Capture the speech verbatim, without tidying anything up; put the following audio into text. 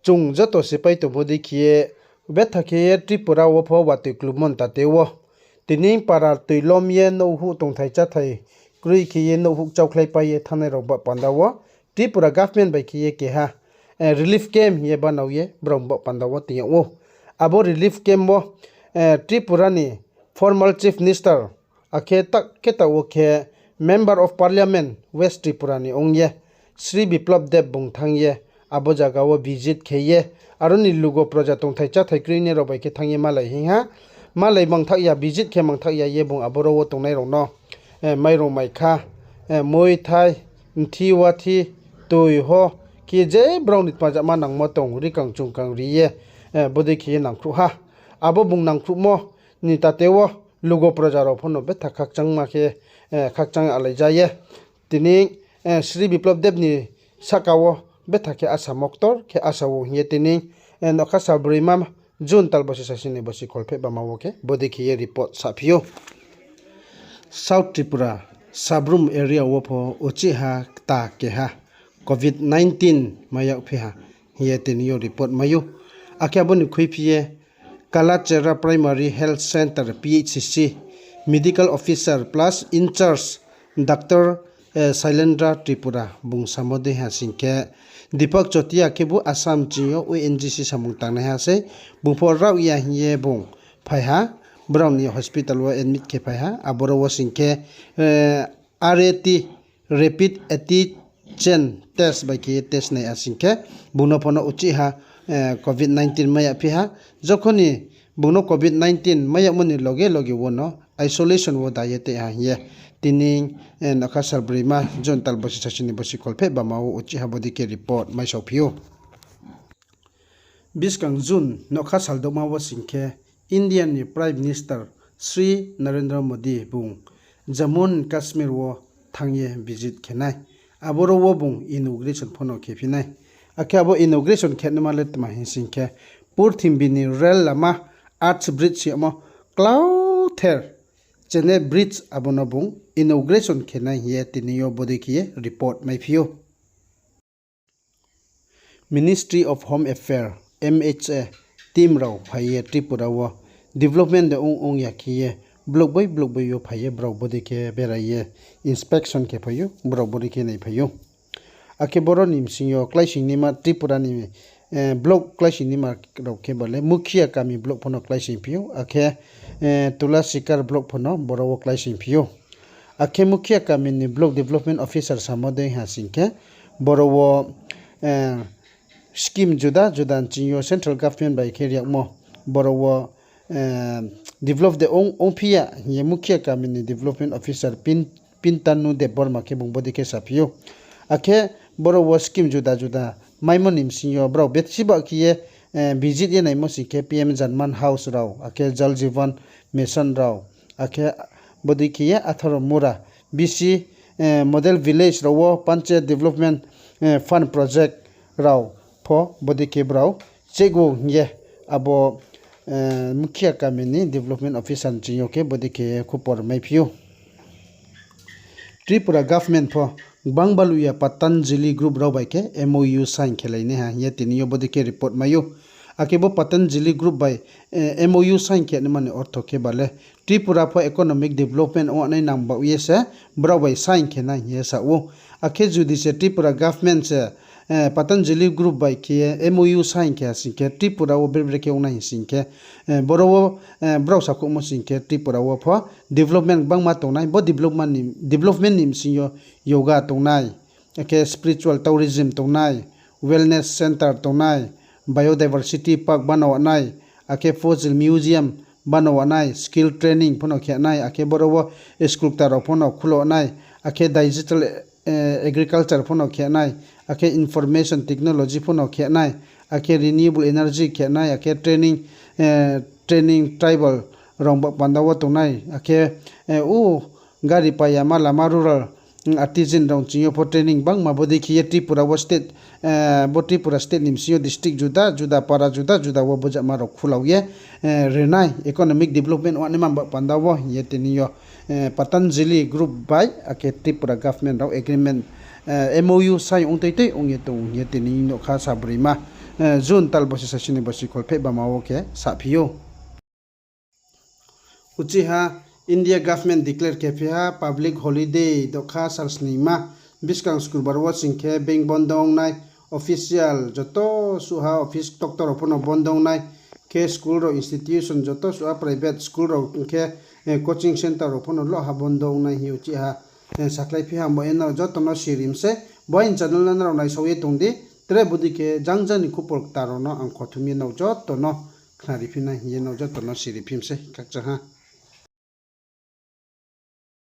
Chung joto sipai tongmo dei khe ye, betha khe ye Tripura wo pho watoi klumo ni tate wo. Tini para toi lom ye nouhhuh tongthai cháthai kroi khe ye nouhhuh kchaukhlai pai ye thanngnai rao baoh panda wo Tripura government bai khe ye keha, eh, relief camp hing ye banao ye brao baoh panda wo tong yag ou. Abo relief camp wo, eh, Tripura ni former Chief Minister, akhe ta-, khe taoh wo khe Member of Parliament West Tripura ni ong ye, Sri Biplab Deb bung thanng ye, abo zaga wo visit khe ye, aro ni lugo proja tongthai cháthai kroi nai rao bai khe thanng ye malai hing ha, malai mangthah ya, visit khe mangthah ya ye bung aboro wo tongnai rao no, eh, mairung maikha, eh, moithai, mthi wathi, toi ho, khe je brao ni tmajama nangmo tong rikang chungkang ri ye, eh, bodei khe ye nangkhruh ha. Abo bung nangkhruhmo ni tate wo lugo proja rao pho no betha khakchangma khe, eh, khakchang alai ja ye. Tini, eh, Sri Biplab Deb ni sahka wo betha khe asa moktor khe asa wo hing ye tini, eh, nougkha sal broima June tal bosi sasi ni bosi kholpheh bama wo khe bodei khe ye report saphi ou. South Tripura, Sabrum area wo pho uchih ha kta keha covid nineteen mai yagphi ha hing ye tini yo report mai ou. Akhe abo ni khuiphi ye Kalachera Primary Health Centre, P H C, medical officer plus in charge doctor, eh, Sailendra Tripura bung samo dei ha sing khe, Deepak Chotia khebu Assam ching yo O N G C samung tangnaiha sei, bung pho rao ya hing ye bung phai ha, brao ni hospital wo admit khe phai ha, aboro wo sing khe, eh, R A T, rapid antigen test bai khe ye test nai ha sing khe, bung no pho no uchih ha, eh, covid nineteen mai yagphi ha. Jokhon ni bung no covid nineteen mai yagmo ni loge loge wo no isolation wo da ye tei ha hing ye tini, eh, nougkha sal broima June tal bosi sasi ni bosi kholpheh bama wo uchih ha bodei khe report maisaophi ou. Buskang June nougkha sal douhma wo sing khe India ni Prime Minister Shri Narendra Modi bung Jammu and Kashmir wo thanng ye visit khe nai. Aboro wo bung inauguration pho no khephi nai. Akhe abo inauguration khe naima le tma hing sing khe, purthimbi ni rail lama Arch Bridge yagmo klauther Chennai bridge abo no bung inauguration khe nai hing ye tini yo bodei khe ye report maiphi ou. Ministry of Home Affairs, M H A, team rao phai ye Tripura wo development de ong ong ya khe ye block bai block bai yo phai ye brao bodei khe berai ye inspection khe phai ou, brao bodei khe naiphai ou. Akhe boro ni bsing yo kláising naima Tripura ni, eh, block kláising naima rao khe ba le Mukhia Kami block pho no kláising phi ou, akhe, eh, Tulasikar block pho no boro wo kláising phi ou. Akhe Mukhia Kami ni block development officer samo dei ha sing khe, boro wo, eh, scheme juda juda ni ching yo central government bai khe ri yagmo, boro wo, eh, develop de ong, ongphi ya hing ye Mukhia Kami ni development officer Pin-, Pintanu Debbarma khe bung bodei khe saphi ou. Akhe boro wo scheme juda juda maimo ni bsing yo brao bethibah khe ye, eh, visit ye naimo sing khe P M Jan Man House rao, akhe Jal Jeevan Mission rao, akhe bodei khe ye Atharo Mura, B C, eh, Model Village rao wo Panchayat Development, eh, Fund project rao pho bodei khe brao chego hing ye abo, eh, Mukhia Kami ni development officer ni ching yo khe bodei khe khupor maiphi ou. Tripura government pho gbang baluh ya Patanjali group rao bai khe M O U sign khe lai nai ha hing ye tini yo bodei khe report mai ou. Akhe bo Patanjali group bai, eh, M O U sign khe naima ni ortho khe ba le Tripura pho economic development ong nai nang baoh ye se brao bai sign khe nai hing ye sa ou. Akhe judi se Tripura government se, eh, Patanjali group bai khe M O U sign khe ha sing khe Tripura wo bre bre khe ong nai hing sing khe, eh, boro wo, eh, brao sakhouhmo sing khe Tripura wo pho development gbangma tongnai, bo development ni, development ni bsing yo yoga tongnai, akhe spiritual tourism tongnai, wellness centre tongnai, biodiversity park bano wanai, akhe fossil museum bano wanai, skill training pho no khe nai, akhe boro wo school kta rao pho no khulo nai, akhe digital, eh, agriculture pho no khe nai, akhe information technology pho no khe nai, akhe renewable energy khe nai, akhe training, eh, training tribal rao ba panda wo tongnai, akhe, eh, o gari payama lama rural, mm, artisan rao ching yo pho training gbangma bodei khe ye Tripura wo state, eh, bo Tripura state ni bsing yo district juda juda, para juda juda wo bojama rao khulau ye, eh, rinai, economic development ong naima ba panda wo hing ye tini yo, eh, Patanjali group bai akhe Tripura government rao agreement, eh, M O U sign ong tei tei ong ye tong hing ye tini nougkha sa broima June tal bosi saisi ni bosi kholpheh bama wo khe saphi ou. Uchih ha India government declare khe phi ha public holiday dohkha sal sningma. Buskang Sukurbar wo sing khe bank bondo ong nai, official joto suh ha office toktor rao pho no bondo ong nai, khe school rao institution joto suh ha private school rao khe coaching centre rao pho no loh ha bondo ong nai hing ye uchih ha sakhlaiphi ha. Bo ye nrao joto no sirim se, bo aini channel no nrao naisao ye tong di, tre bodei khe jang jang ni khupor kta rao no ang khothum ye nrao joto no khnariphi nai hing ye nrao joto no siriphi mi se khakchang ha.